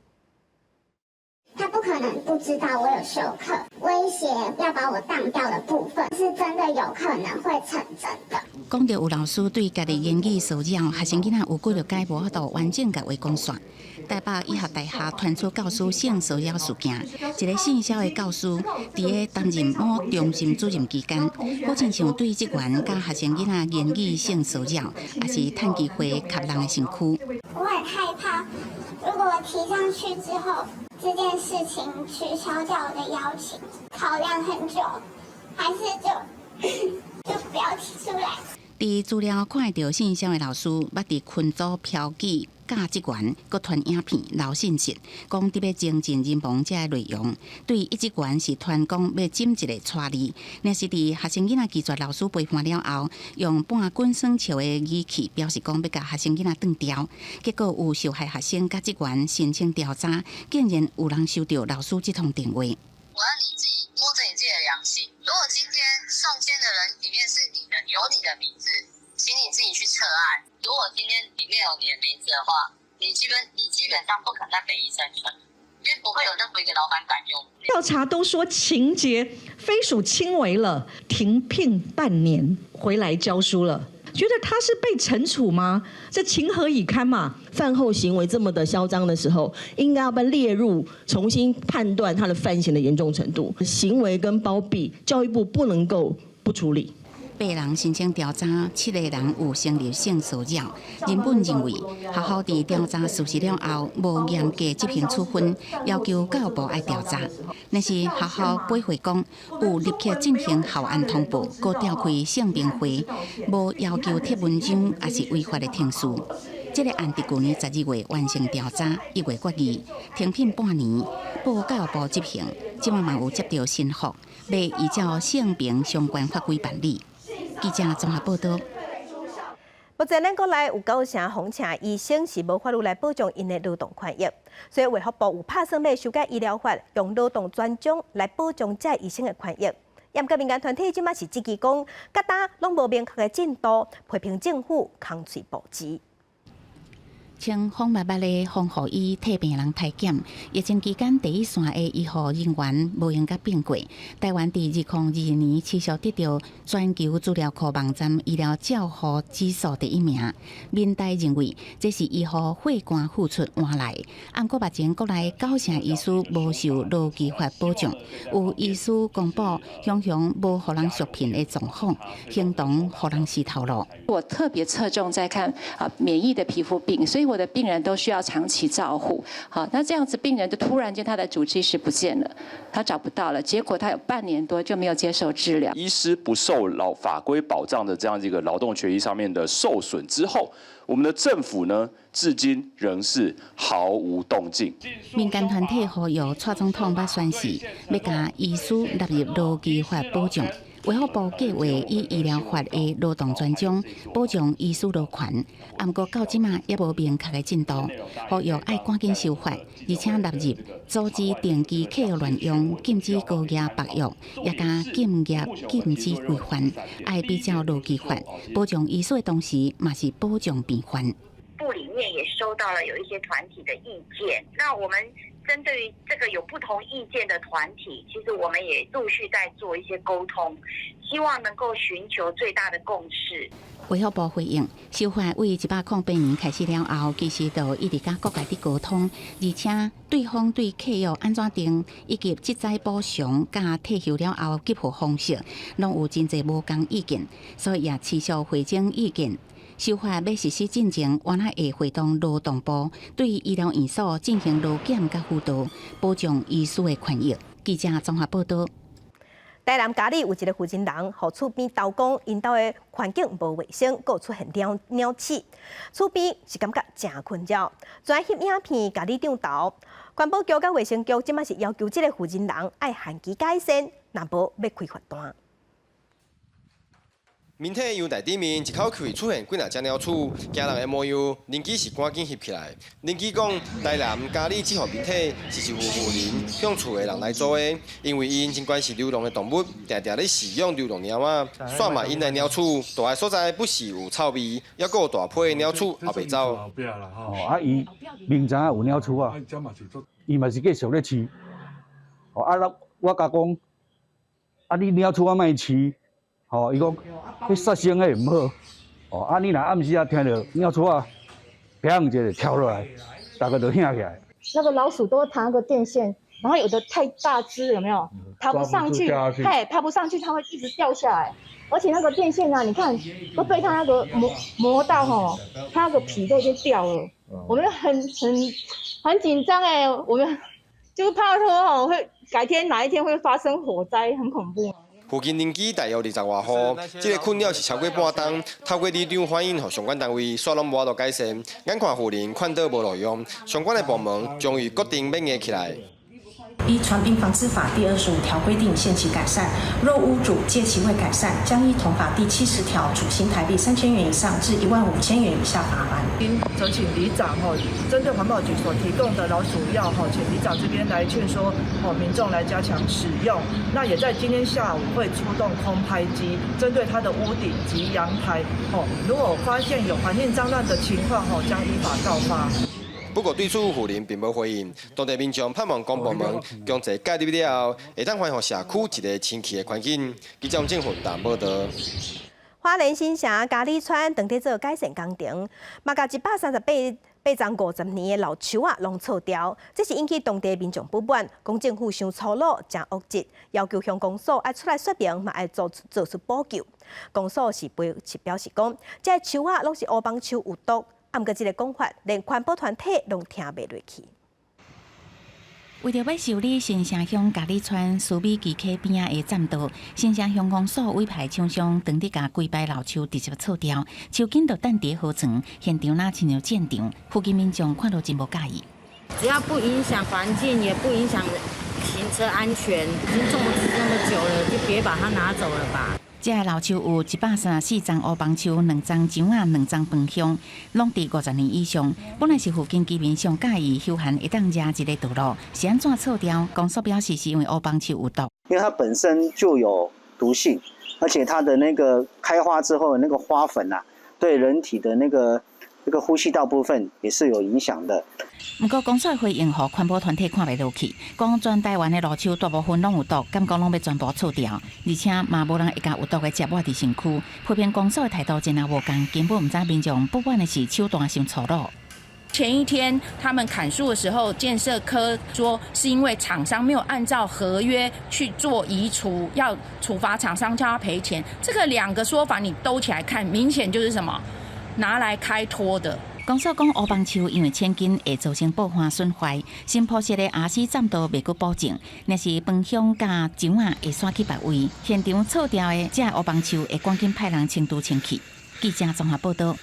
他不可能不知道我有修課，威脅要把我當掉的部分，是真的有可能會成真的。講著有老師對家己言語騷擾，學生囡仔有幾落擺無法度完整共話講煞。台北醫學大學傳出教師性騷擾事件，一个姓蕭的教師佇咧擔任某中心主任期間，好親像對職員佮學生囡仔言語性騷擾，抑是趁機會吸人的身軀。我很害怕，如果我提上去之後，這件事情取消掉我的邀請，考量很久，還是就不要提出來。佇資料看著姓蕭的老師，捌佇群組標記教職員，閣傳影片留訊息，講欲精進人防這个內容。對一職員是傳講欲斟一个帶字，若是佇學生囡仔拒絕老師陪伴了後，用半滾耍笑的語氣表示講欲共學生囡仔斷掉。結果有受害學生佮職員申請調查，竟然有人收著老師這通電話。我要你自己摸著你自己的良心。如果今天送件的人裡面是你的，有你的名字，請你自己去撤案。如果今天裡面有你的名字的話，你基本上不可能在北醫生存，因為不會有任何一個老闆敢用。調查都說情節非屬輕微了，停聘半年回來教書了，覺得他是被懲處嗎？這情何以堪嘛？犯後行為這麼的囂張的時候，應該要被列入重新判斷他的犯行的嚴重程度。行為跟包庇，教育部不能夠不處理。八人申請調查，七个人有成立性騷擾。人本認為學校佇調查屬實了後，無嚴格執行處分，要求教育部愛調查。但是學校回回講，有立刻進行校安通報，閣召開說明會，無要求貼文章，抑是違法的程序。這个案佇舊年12月完成調查，1月決議停聘半年，報教育部執行。這馬嘛有接著申復，欲依照性平相關法規辦理。記者綜合報道。目前咱國內有九成風車醫生是無法律來保障𪜶的勞動權益，所以衛福部有拍算欲修改醫療法，用勞動專章來保障這醫生的權益。毋過民間團體這馬是質疑講，到今攏無明確的進度，批評政府空喙布舌。穿紅密密的防護衣替病人篩檢，疫情期間第一線的醫護人員無閒共變過。台灣佇2022年持續得著全球資料庫網站醫療照護指數第一名。民代認為這是醫護血汗付出換來。毋過目前國內九成醫師無受勞基法保障，有醫師公布雄雄無予人續聘的狀況，形同予人死頭路。我特別側重在看啊免疫的皮膚病，所以我的病人都需要長期照護。好，那這樣子病人就突然間他的主治醫師不見了，他找不到了，結果他有半年多就沒有接受治療。醫師不受勞法規保障的這樣一個勞動權益上面的受損之後，我們的政府呢，至今仍是毫無動靜。民間團體呼籲蔡總統捌宣示，欲共醫師納入勞基法保障。衛福部計劃以醫療法的勞動專章保障醫師勞權，毋過到這馬猶無明確的進度。呼籲愛趕緊修法，而且納入阻止定期契約亂用、禁止高額縛約，也佮禁業禁止規範，愛比照勞基法保障醫師的同時，嘛是保障病患。部裡面也收到了有一些團體的意見，那我們針對於這個有不同意見的團體，其實我們也陸續在做一些溝通，希望能夠尋求最大的共識。衛福部回應，修法為108年開始了後，其實就一直佮各界佇溝通，而且對方對契約按怎定，以及職災補償佮退休了後給付方式，攏有真濟無仝意見，所以也持續匯總意見。修法欲實施進前，原來會會同勞動部對醫療院所進行勞檢佮輔導，保障醫師的權益。記者綜合報道。台南佳里有一个負責人，予厝邊投講，𪜶兜的環境無衛生，閣出現鳥鳥鼠，厝邊是感覺誠困擾。轉翕影片，共里長投，環保局佮衛生局這馬是要求這个負責人愛限期改善，若無欲開罰單。面體陽台頂面一口氣出現幾若隻鳥鼠，驚人的模樣，鄰居是趕緊翕起來。鄰居講，台南佳里這戶民宅是一戶婦人向厝的人來租的，因為𪜶真關心流浪的動物，定定咧飼養流浪貓仔，煞嘛引來鳥鼠。蹛的所在不時有臭味，猶閣有大批的鳥鼠也袂走。哦，啊，伊明知影有鳥鼠啊，伊嘛是繼續咧飼。哦，啊，我共講，啊，你鳥鼠仔莫飼。哦，伊講，彼殺生彼毋好。哦，啊，你若暗時啊聽著鳥鼠仔，砰一下跳落來，逐家就嚇起來。那個老鼠都會爬那個電線，然後有的太大隻，有沒有？爬不上去，嘿，爬不上去，它會一直掉下來。而且那個電線啊，你看都被它那個磨磨到吼，它那個皮都已經掉了。我們很緊張欸，我們就怕說吼會改天哪一天會發生火災，很恐怖。附近鄰居大約20外戶，這個困擾是超過半冬。透過里長反映，予相關單位，煞攏無法度改善。眼看婦人勸倒無路用，相關的部門終於決定欲硬起來。依傳病防治法第25條規定，限期改善。若屋主屆期未改善，將依同法第70條處新台幣3000元以上至15,000元以下罰鍰。應請里長吼，針對環保局所提供的老鼠藥吼，請里長這邊來勸說吼民眾來加強使用。那也在今天下午會出動空拍機，針對他的屋頂及陽台吼，如果發現有環境髒亂的情況吼，將依法告發。不過對此婦人並無回應，當地民眾盼望公部門強制介入了後，會當還予社區一个清氣的環境。記者政府台報道。花蓮新城佳里村當佇做改善工程，嘛共138叢50年的老樹仔攏銼掉，這是引起當地民眾不滿，講政府傷粗魯、誠惡質，要求鄉公所愛出來說明，嘛愛做出補救。公所是表示講，這个樹仔攏是烏枋樹有毒。啊，毋過這个講法，連環保團體攏聽袂落去。為著欲修理新城鄉佳里村蘇美基溪邊仔的棧道，新城鄉公所委派廠商當日共規排老樹直接銼掉，樹根就擲佇河床，現場若親像戰場，附近民眾看著真無佮意。只要不影響環境，也不影響行車安全，已經種植這麼久了，就別把它拿走了吧。這个老樹有134叢烏枋樹，兩叢樟仔，兩叢楓香，攏佇50年以上。本來是附近居民上佮意休閒會當踅一个道路，是按怎銼掉？公所表示是因為烏枋樹有毒，因為它本身就有毒性，而且它的那個開花之後那個花粉啊，對人體的那個呼吸道部分也是有影響的。毋過公所的回應，予環保團體看袂落去，講全台灣的老樹大部分攏有毒，敢講攏欲全部銼掉，而且嘛無人會共有毒的接抹佇身軀，批評公所的態度真也無仝，根本毋知民眾不滿的是手段傷粗魯。前一天他們砍樹的時候，建設科說是因為廠商沒有按照合約去做移除，要處罰廠商叫他賠錢。這個兩個說法你兜起來看，明顯就是什麼拿來開脫的。公所講烏枋樹因為淺根會造成布環損壞，新鋪設的 RC 棧道袂閣保證，若是楓香佮樟仔會徙去別位，現場銼掉的這烏枋樹會趕緊派人清除清去。記者綜合報道。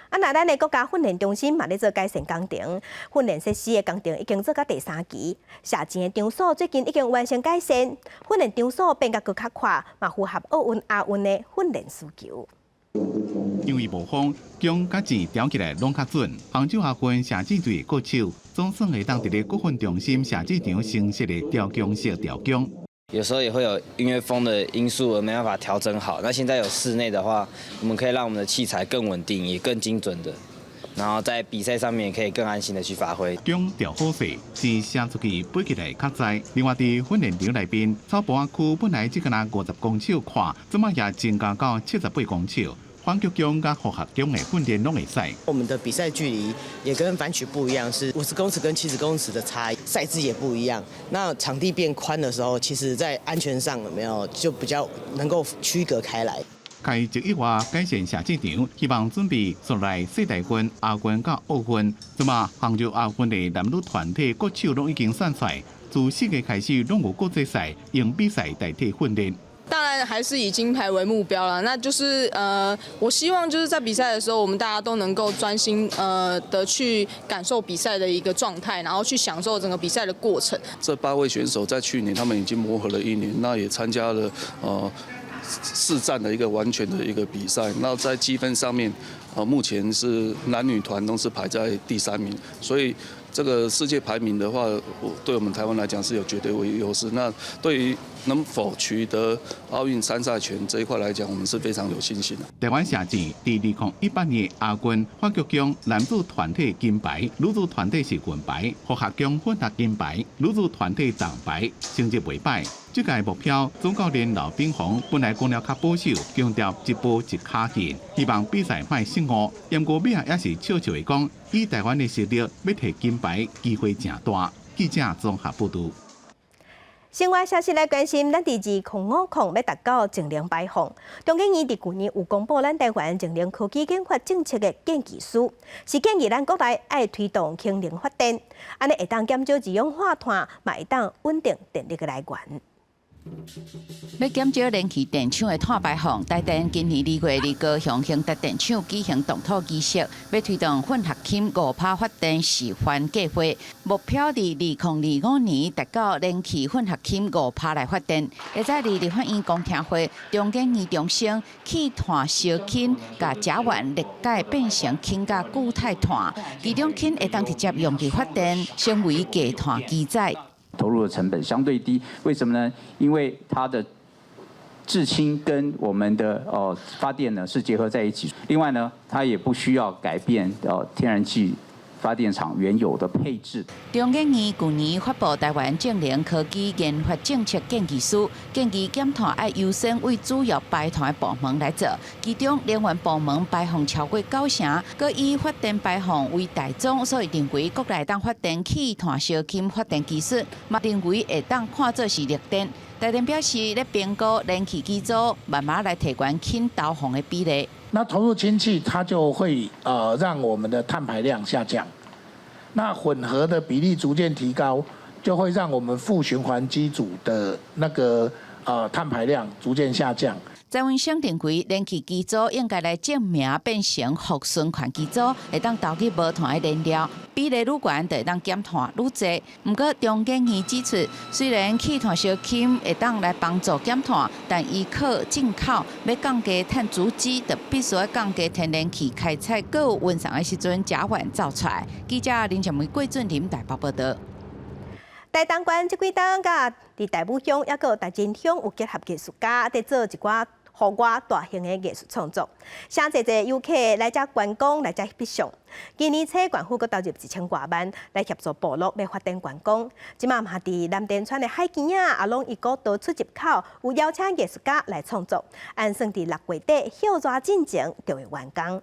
啊，那咱的國家訓練中心嘛咧做改善工程，訓練設施的工程已經做到第三期，射箭的場所最近已經完成改善，訓練場所變甲閣較闊，嘛符合奧運、亞運的訓練需求。因為無風，弓佮箭調起來攏較準。杭州亞運射箭隊國手總算會當佇咧國訓中心射箭場新設的調弓室調弓。有時候也會有因為風的因素而沒辦法調整好。那現在有室內的話，我們可以讓我們的器材更穩定，也更精準的然後在比賽上面也可以更安心的去發揮。強調好勢，是射出去飛起來較在。另外，佇訓練場內邊，草埔仔區本來只敢若50公尺寬，這擺也增加到78公尺。反曲弓佮複合弓的訓練攏會使。我們的比賽距離也跟反曲不一樣，是50公尺跟70公尺的差異，賽制也不一樣。那場地變寬的時候，其實在安全上有沒有就比較能夠區隔開來。開一月改善射箭場，希望準備紲來世大運、亞運佮奧運。這馬杭州亞運的男女團體國手攏已經選出來，自4月開始攏有國際賽，用比賽代替訓練。當然還是以金牌為目標啦，那就是我希望就是在比賽的時候，我們大家都能夠專心的去感受比賽的一個狀態，然後去享受整個比賽的過程。這8位選手在去年他們已經磨合了一年，那也參加了四戰的一個完全的一個比賽。那在積分上面，目前是男女團都是排在第三名，所以這個世界排名的話，對我們台灣來講是有絕對為優勢。那對於能否取得奧運參賽權這一塊來講，我們是非常有信心的。台灣射箭佇2018年亞運反曲弓男子團體金牌，女子團體是銀牌，複合弓混合金牌，女子團體銅牌，成績袂䆀。這屆目標，總教練劉炳宏本來講了較保守，強調一步一跤印，希望比賽莫失誤。不過尾仔也是笑笑的講，以台灣的實力，欲提金牌機會誠大。記者綜合報導。新聞消息來關心，咱佇2050欲達到淨零排放。中研院佇舊年有公布咱台灣淨零科技研發政策的建議書，是建議咱國內愛推動氫能發電，按呢會當減少二氧化碳，嘛會當穩定電力的來源。欲減少燃氣電廠的碳排放，台電今年2月佇高雄興達電廠舉行動土儀式，欲推動混合氫5%發電示範計劃，目標佇2025年達到燃氣混合氫五趴來發電。會在佇立法院公聽會，中研院重申氣炭燒氫，共甲烷裂解變成氫佮固態碳，其中氫會當直接用佇發電，成為低碳基材。投入的成本相對低，為什麼呢？因為它的製氫跟我們的發電呢是結合在一起。另外呢，它也不需要改變天然氣發電廠原有的配置。中研院舊年發布台灣淨零科技研發政策建議書，建議減碳愛優先為主要排碳的部門來做，其中能源部門排放超過九成，閣以發電排放為大宗，所以認為國內當發展氣炭燒氫發電技術，嘛認為會當看做是綠電。台電表示，咧評估燃氣機組，慢慢來提懸氫投放的比例。那投入氫氣，它就會讓我們的碳排量下降。那混合的比例逐漸提高，就會讓我們負循環機組的那個碳排量逐漸下降。台灣省認為，燃氣機組應該來正名變成負循環機組，會當投入無碳的燃料，比例愈懸就會當減碳愈濟。毋過中研院指出，雖然氣炭燒氫會當來幫助減碳，但依靠進口欲降低碳足跡，就必須愛降低天然氣開採閣有運送的時陣甲烷走出來。記者林靜梅、郭俊林台北報導。台東縣這幾冬佮佇大武鄉，抑閣有大真鄉有結合藝術家，佇做一寡戶外大型的藝術創作，誠濟濟遊客來遮觀光，來遮翕相。今年初，縣府閣投入1000外萬來協助部落欲發展觀光。這馬嘛佇藍田村的海墘仔，也攏一個多出入口，有邀請藝術家來創作，按算佇6月底歇熱進前就會完工。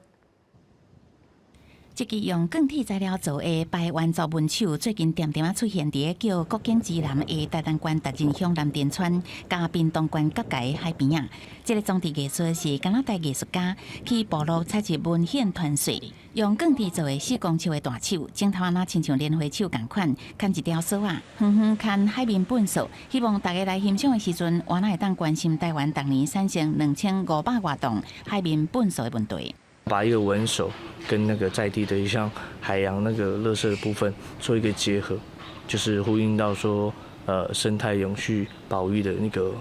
這支用鋼鐵材料做的排灣族文手，最近恬恬仔出現佇个叫國境之南的台東縣達仁鄉藍田村，佮屏東縣國界海邊仔。這個裝置藝術是加拿大藝術家去部落採集文獻傳說，用鋼鐵做的4公尺的大手，前頭仔親像蓮花手仝款，牽一條索仔，遠遠牽海面糞掃，希望大家來欣賞的時陣，原來會當關心台灣逐年產生2500外噸海面糞掃的問題。把一個文手跟那個在地的一項海洋那個垃圾的部分做一個結合，就是呼應到說，生態永續保育的那個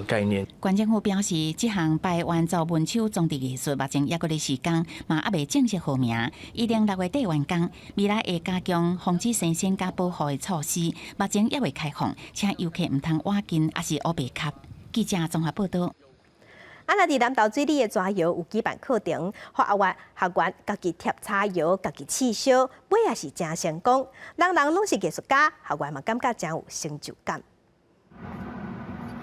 概念。縣政府表示，這項排灣族文手裝置藝術目前猶閣咧施工，嘛猶未正式號名，預定6月底完工。未來會加強防止生鮮佮保護的措施，目前猶未開放，請遊客毋通倚近，抑是烏白磕。記者綜合報導。啊，若佇南投水里的柴窯有舉辦課程，予學員家己疊柴窯，家己試燒，尾也是誠成功。人人攏是藝術家，學員嘛感覺誠有成就感。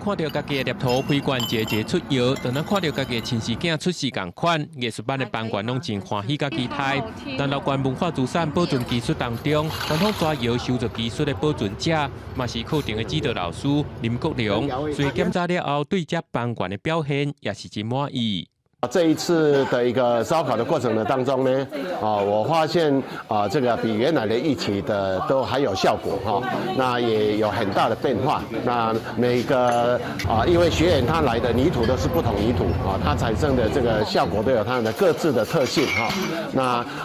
看著家己的黏土開罐一个一个出窯，就若看著家己的親生囝出世仝款，藝術班的班員攏真歡喜佮期待。南投縣文化資產保存技術當中，傳統柴窯修造技術的保存者，嘛是課程的指導老師林國良。所以檢查了後，對這班員的表現也是真滿意。這一次的一個燒烤的過程的當中呢，啊，我發現啊，這個比原來的預期的都還有效果哈，那也有很大的變化。那每個啊，因為學員他來的泥土都是不同泥土啊，它產生的這個效果都有它的各自的特性哈。那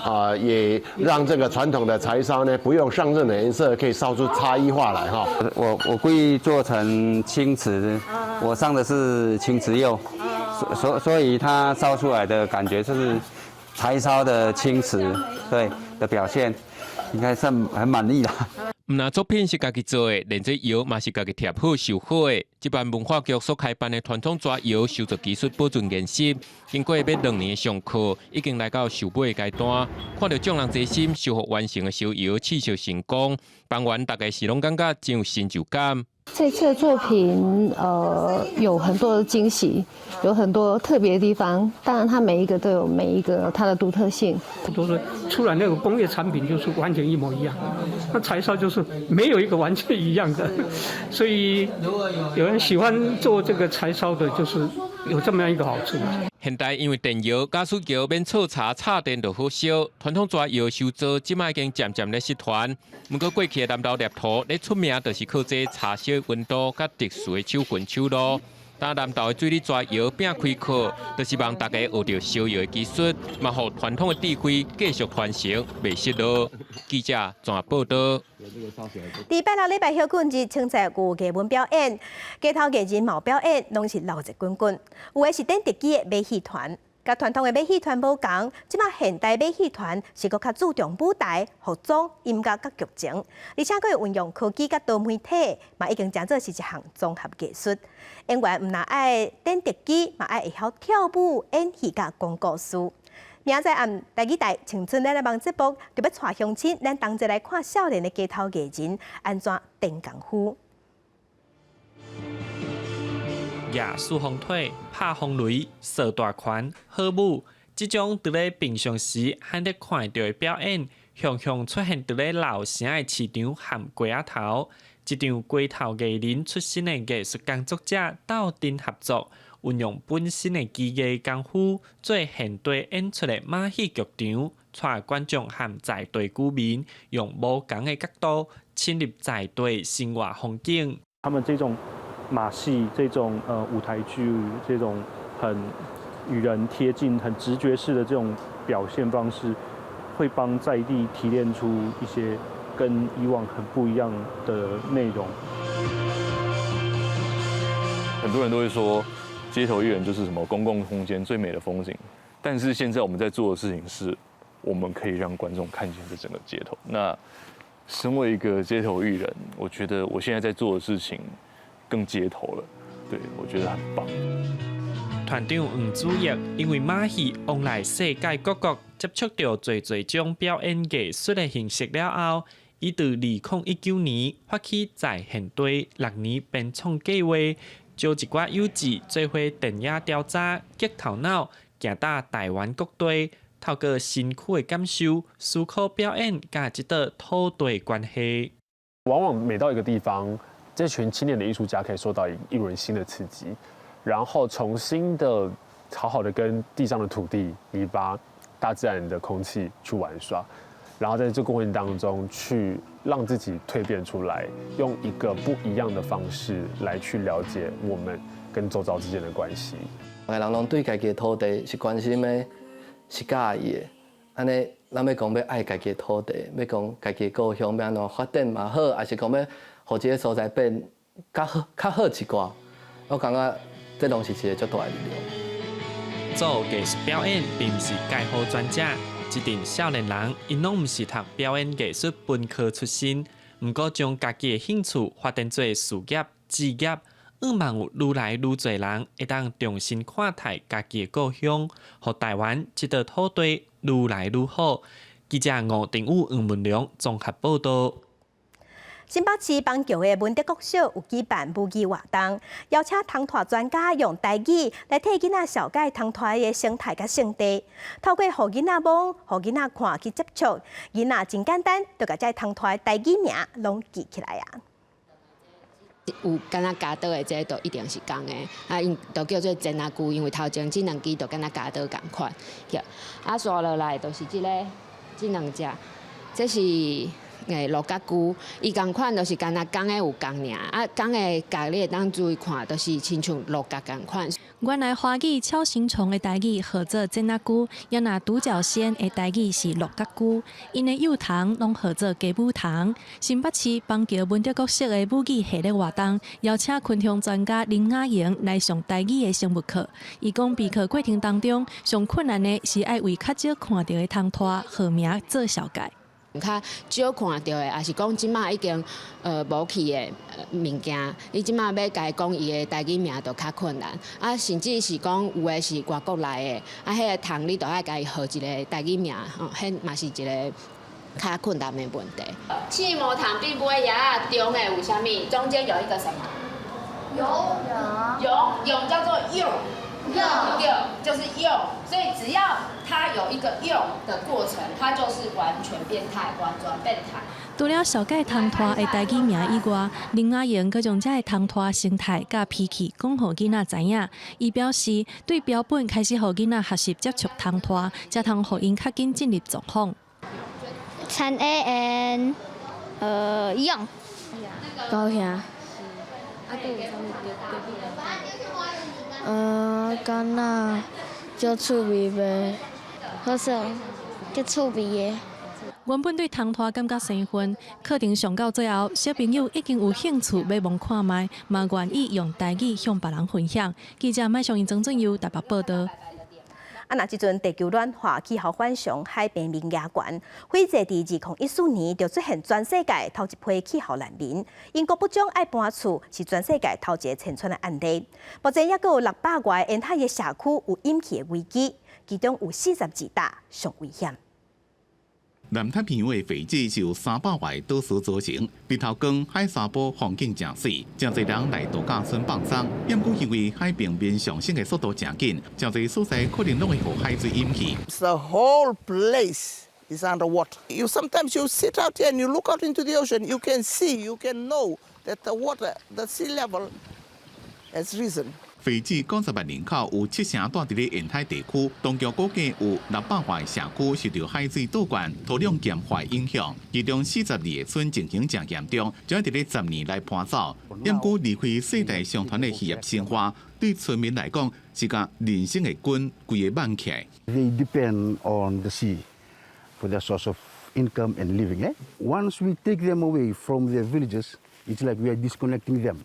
啊，也讓這個傳統的柴燒呢，不用上任何顏色，可以燒出差異化來哈。我故意做成青瓷，我上的是青瓷釉。所以它燒出來的感覺就是柴燒的青瓷，對的表現，應該算很滿意啦。毋但作品是家己做的，連這窯嘛是家己疊好修好的。這擺文化局所開辦的傳統柴窯修造技術保存研習，經過欲2年的上課，已經來到收尾的階段。看著眾人齊心修復完成的燒窯試燒成功，班員大家是攏感覺真有成就感。這次的作品，有很多的驚喜，有很多特別的地方。當然，它每一個都有每一個它的獨特性。都是出來那個工業產品就是完全一模一樣，那柴燒就是沒有一個完全一樣的。所以有人喜歡做這個柴燒的，就是有這麼樣一個好處。現代因為電窯、瓦斯窯免錯柴插電就好燒，傳統柴窯修造這擺已經漸漸咧失傳。毋過過去的南投黏土咧出名，就是靠這柴燒溫度佮特殊的手痕手路。當南投的水里柴窯摒開課，就是望大家學著燒窯的技術，嘛予傳統的智慧繼續傳承，袂失落。記者綜合報導。佇拜六禮拜歇睏日，清菜有藝文表演，街頭藝人嘛表演，攏是鬧熱滾滾。有的是電特技的馬戲團，佮傳統的馬戲團無仝，這擺現代馬戲團是閣較注重舞台、服裝、音樂佮劇情，而且閣會運用科技佮多媒體，嘛已經成做是一項綜合藝術。演員毋但愛電特技，嘛愛會曉跳舞、演戲佮講故事。明仔載暗台語台青春咱的網節目，就欲帶鄉親，咱同齊來看少年的街頭藝人按怎練功夫。舉四方腿、拍風雷、掃大拳、好舞，這種佇咧平常時罕得看著的表演，常常出現佇咧老城的市場和街仔頭。這場街頭藝人出身的藝術工作者鬥陣合作，運用本身的技藝功夫，做現代演出的馬戲劇場，帶觀眾和在地居民用無仝的角度深入在地生活風景。他們這種馬戲、這種舞台劇、這種很與人貼近、很直覺式的這種表現方式，會幫在地提煉出一些跟以往很不一樣的內容。很多人都會說，街頭藝人就是什麼公共空間最美的風景。但是現在我們在做的事情是，我們可以讓觀眾看見這整個街頭。那身為一個街頭藝人，我覺得我現在在做的事情更街頭了。對，我覺得很棒。團長黃祖義因為馬戲往來世界各國，接觸著濟濟種表演藝術的形式了後，伊佇2019年發起在現地6年編創計劃，招一寡友志做伙電影調查、激頭腦，行踏台灣各地，透過身軀的感受、思考表演，佮這道土地關係。往往每到一個地方，這群青年的藝術家可以受到一輪新的刺激，然後重新的好好的跟地上的土地、泥巴、大自然的空氣去玩耍，然後在這個過程當中去讓自己蛻變出來，用一個不一樣的方式來去了解我們跟周遭之間的關係。逐个人攏對家己的土地是關心的，是佮意的。按呢，咱欲講欲愛家己的土地，欲講家己的故鄉欲按怎發展嘛好，抑是講欲予這个所在變較好、較好一寡，我感覺這攏是一個足大的力量。做藝術表演並毋是蓋好專家，這陣少年人𪜶攏毋是讀表演藝術本科出身，毋過將家己的興趣發展做事業、志業，向望有愈來愈濟人會當重新看待家己的故鄉，予台灣這塊土地愈來愈好。記者吳定武、黃文良綜合報道。新北市板橋的文德國小有舉辦母語活動，邀請蟲豸專家用台語來替囡仔紹介蟲豸的生態佮性地，透過予囡仔摸、予囡仔看去接觸，囡仔真簡單就共這蟲豸的台語名攏記起來啊。有敢若鉸刀的，這個就一定是公的，啊，𪜶就叫做剪仔龜，因為頭前這兩支就敢若鉸刀仝款。啊，紲落來就是這个，這兩隻，這是鹿角龜，伊仝款就是敢若公的有公爾，啊，公的角你會當注意看，就是親像鹿角仝款。原來華語鍬形蟲的台語號做剪仔龜，也若獨角仙的台語是鹿角龜，𪜶的幼蟲攏號做雞母蟲。新北市板橋文德國小的母語系列活動，邀請昆蟲專家林雅瑩來上台語的生物課。伊講備課過程當中，上困難的是愛為較少看著的蟲豸號名做紹介。較少看著的，抑是講這馬已經無去的物件，你這馬欲共伊講伊的台語名就較困難。啊，甚至是講有的是外國來的，啊，彼个蟲你都愛共伊號一个台語名，吼，彼嘛是一个較困難的問題。刺毛蟲變尾仔中的有啥物？中間有一個什麼？蛹蛹蛹叫做蛹。蛹對，就是蛹，所以只要它有一個蛹的過程，它就是完全變態，完全變態。除了紹介蟲豸的台語名以外，林雅瑩閣將這个蟲豸生態佮脾氣講予囡仔知影。伊表示，對標本開始予囡仔學習接觸蟲豸，才通予𪜶較緊進入狀況。田螺 and 蛹，高興。敢若足趣味袂，好耍，足趣味的。原本對蟲豸感覺生分，課程上到最後，小朋友已經有興趣欲摸看覓，嘛願意用台語向別人分享。記者麥尚英、曾俊佑台北報道。啊，若這陣地球暖化、氣候反常、海平面加懸，斐濟佇2014年就出現全世界頭一批氣候難民。英國不將愛搬厝，是全世界頭一个遷村的案例。目前猶閣有600外沿海的社區有淹去的危機，其中有42搭上危險。南太平洋的斐濟是由300外島嶼組成，日頭光、海沙埔風景誠媠，誠濟人來度假村放鬆。毋過因為海平面上升的速度誠緊，誠濟所在可能攏會予海水淹去。 The whole place is underwater. You sometimes you sit out here and you look out into the ocean, you can see, you can know that the water, the sea level has risen. 斐濟90萬人口有七成蹛佇咧沿海地區，當局估計有600萬社區受著海水倒灌、土壤鹹化影響，其中42個村情形誠嚴重，將佇咧10年內搬走。毋過離開世代相傳的漁業生活，對村民來講是共人生的根規个挽起來。 They depend on the sea for their source of income and living. Eh? Once we take them away from their villages, it's like we are disconnecting them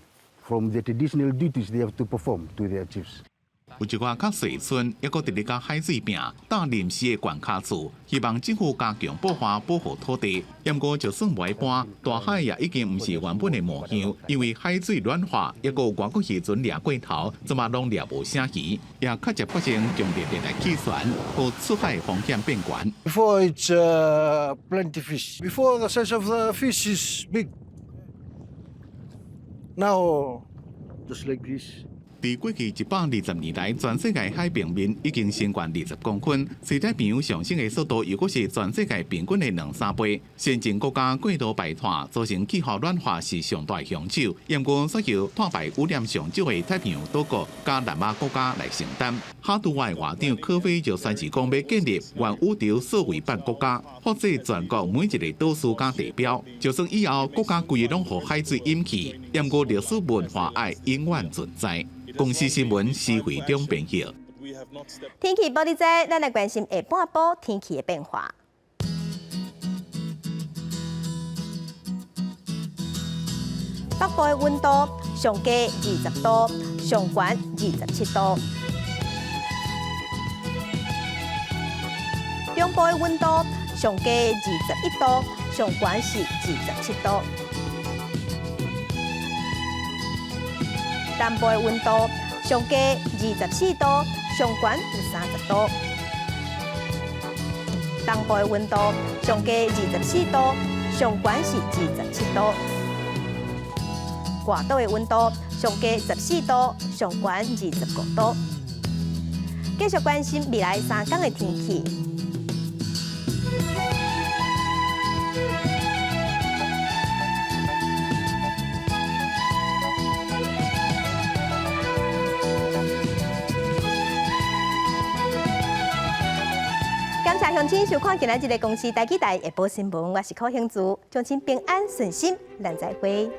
from the traditional duties they have to perform to their chiefs. 有一寡較細村，猶閣佇咧共海水拼，搭臨時的關卡厝，希望政府加強保護保護土地。毋過就算無愛搬，大海也已經毋是原本的模樣，因為海水暖化，猶閣有外國漁船掠過頭，這馬攏掠無啥魚，也確實發生強烈熱帶氣旋，予出海風險變懸。 Before it's plenty fish. Before the size of the fish is big. Now just like this. 佇過去120年來，全世界海平面已經升懸20公分，西太平洋上升的速度又閣是全世界平均的兩三倍。先進國家過度排碳，造成氣候暖化是上大兇手。毋過煞由碳排污染上少的太平洋島國佮南亞國家來承擔。哈圖瓦的外長科菲就宣示講，欲建立元宇宙數位版國家，複製全國每一个島嶼佮地標。就算以後國家規个攏予海水淹去，毋過歷史文化愛永遠存在。公視新聞施惠中編譯。天氣報你知，咱來關心下半晡天氣的變化。北部的溫度上低20度，上懸27度。中部的溫度上低21度，上懸是27度。南部的溫度上低24度，上懸有30度。東部的溫度上低24度，上懸是27度。外島的溫度上低14度，上懸25度。繼續關心未來3天的天氣。感謝鄉親收看今仔日的公視台語台下晡新聞，我是柯興珠，祝親平安順心，咱再會。